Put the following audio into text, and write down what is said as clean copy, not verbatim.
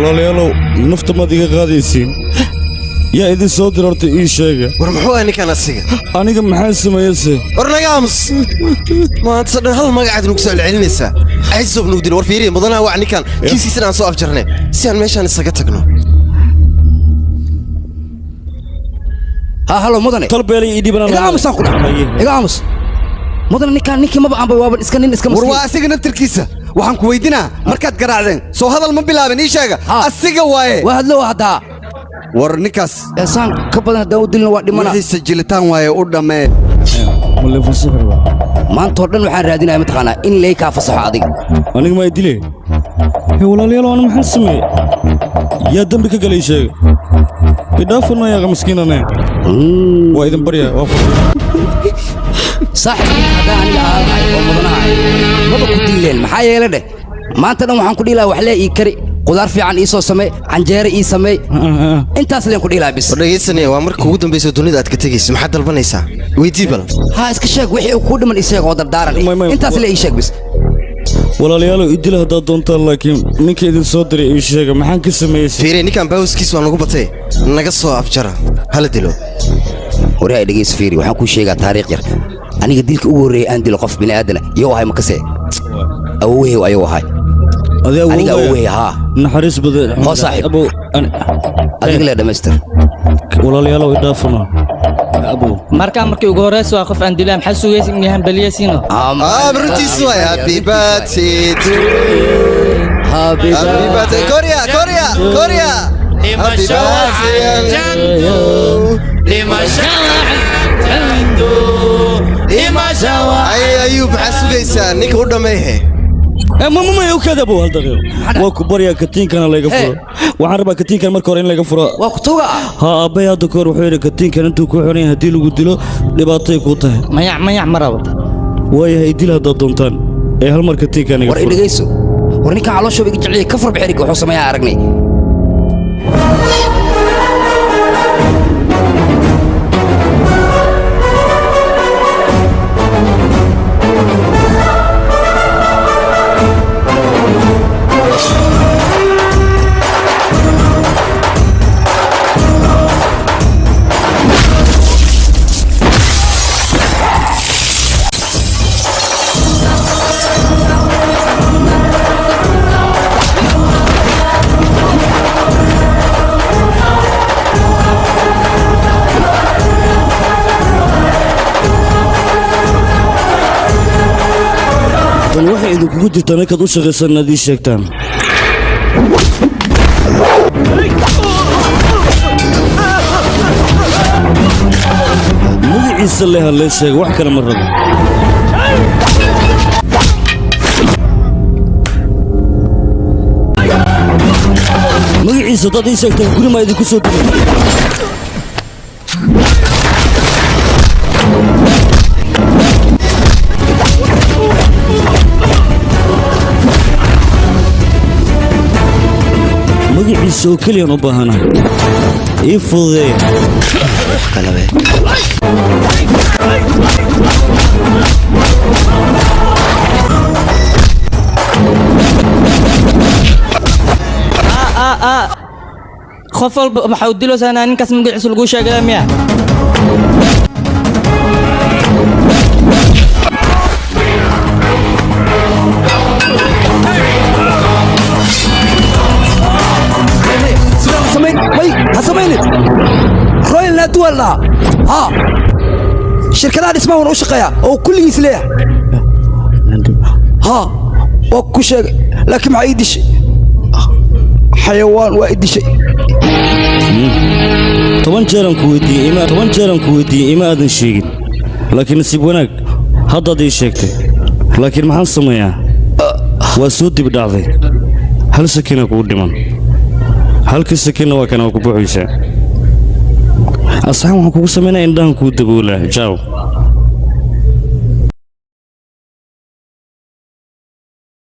Walaalayaalow, nafta maad iga qaadaysiin? Yaa idin soo dira horta, ii sheega. War muxuu ah ninkan asiga? Aniga maxaa sameeyese? War naga aamus, maanta dhan hal magacaad nugu soo celcelinaysaa. Caysob nugu dil. War fiiriya, mudanaha wac ninkan, kiiskiisana aan soo afjarnay si aan meeshaan isaga tagno. Ha, halo mudane. Talbeelay ii dhibanaan. Iga aamusaan ku dhac, iga aamus mudane. Ninkaan ninkii maba aanba, waaba iska nin iska War maskiin. waa asiga naftirkiisa. Waxaan ku weydiinaa, markaad garaacdeen soo hadal ma bilaabin? Ii sheega, asiga waaye. Waa hadlo haddaa. War ninkaas Eesaan ka badan haddaan u dilna waa dhimana. Wixiisa jilitaan waaye, u dhammee. Maantoo dhan waxaan raadinaya mataqaanaa in lay kaa fasaxo adiga. Aniga maa dile? He, walaalayaal, ana maxaan sameeyey? Yaa dembi ka galay, sheega. Idhaafano yaaqa, maskiinane, waa idin barya, waa Saaxib, haddaan aniga ahaan lahay oo mudanaha ahay, maba ku dilleen. Maxaa yeele dheh, maanta dhan waxaan ku dhihi lahaa waxlee ii kari, qudaar fiican ii soo samee, canjeere ii samee, intaas leen ku dhihi lahaa bis. War dhegaysanaya, waa marka ugu dambaysa dunida aad ka tegayso. Maxaad dalbanaysaa? Weydii bal. Ha, iska sheeg wixii uu kuu dhiman, ii sheeg oo dardaaran. Intaas le ii sheeg bis. Walaalayaalow, idila haddaad doontaan, laakiin ninka idin soo diray ii sheega, maxaan ka sameeyey? Fiiriya, ninkan baawiskiis waa nagu batay, naga soo afjara, hala dilo. Hore ay dhegayso, fiiri, waxaan kuu sheegaa taariikh yar. Aniga dilka ugu horreeyay aan dilo qof bini'aadana iyou ahay makase awowahew ayuu ahay. Aniga awowahey, haa. Naxariis badan. Hoo saaxiib, adiga lee dhammaystir. Walaalayaalow, idhaafano abow. Markaa markii ugu horeysa waa qof aan dilaa, maxaa sugaysa in hambaliyeysiino? Runtiis waay. Happy birthday to you, happy birthday. Korea, Korea, Korea, happy birthday. Ay, Ayuub, maxaa sugaysaa? Ninka u dhammeehe. Mamay u kada abow, hal daqiiqo waa ku baryaa, katiinkana layga furo. Waxaan rabaa katiinkan marka hore in laga furo. Waa ku tuga. Ha, aabbay hadda kahor wuxuu yidhi katiinkan intuu ku xiran yahay haddii lagu dilo dhibaatay kuu tahay. Mayac mayac ma rabo. Waayahay, dil haddaad doontaan ee hal mar katiinkan iga War furo. Idhegayso, war ninkan calooshooba iga jecliyay, ka fur bixiriga. Wuxuu sameeyaa aragnay. Tan waxay idinkugu jirtaa ninkaad u shaqaysan inaad ii sheegtaan. Magaciisa leh ha lee sheega, wax kale ma rabo. Magaciisa haddaad ii sheegtaan, guri maa idinku soo dilay. Magaciisa oo keliyaan u baahanahay, ii fududeeya. Qof walba waxaa u diloosaa ninkaas magaciisa laguu sheegaya miya? Samayn may, ha samaynin. Royal Naduwal dhaha, haa, shirkadaha dhismaha wana u shaqeeyaa oo kulligiis leeyahay. Haa, waa ku sheegay, laakiin maxaa ii dishay? Xayawaan, waa ii dishay. 10 jeeraan ku weydiiyey ima, 10 jeeraan ku weydiiyey, ima aadan sheegin, laakiin nasiib wanaag haddaad ii sheegtay. Laakiin maxaan sameeyaa? Waa soo dib dhacday. Hal sakina kugu dhiman, halka sakinna waa kana, waa ku buuxaysaa. Asxaan waxaan kugu samaynaya indhahan kuu daboolaa. Jaaw.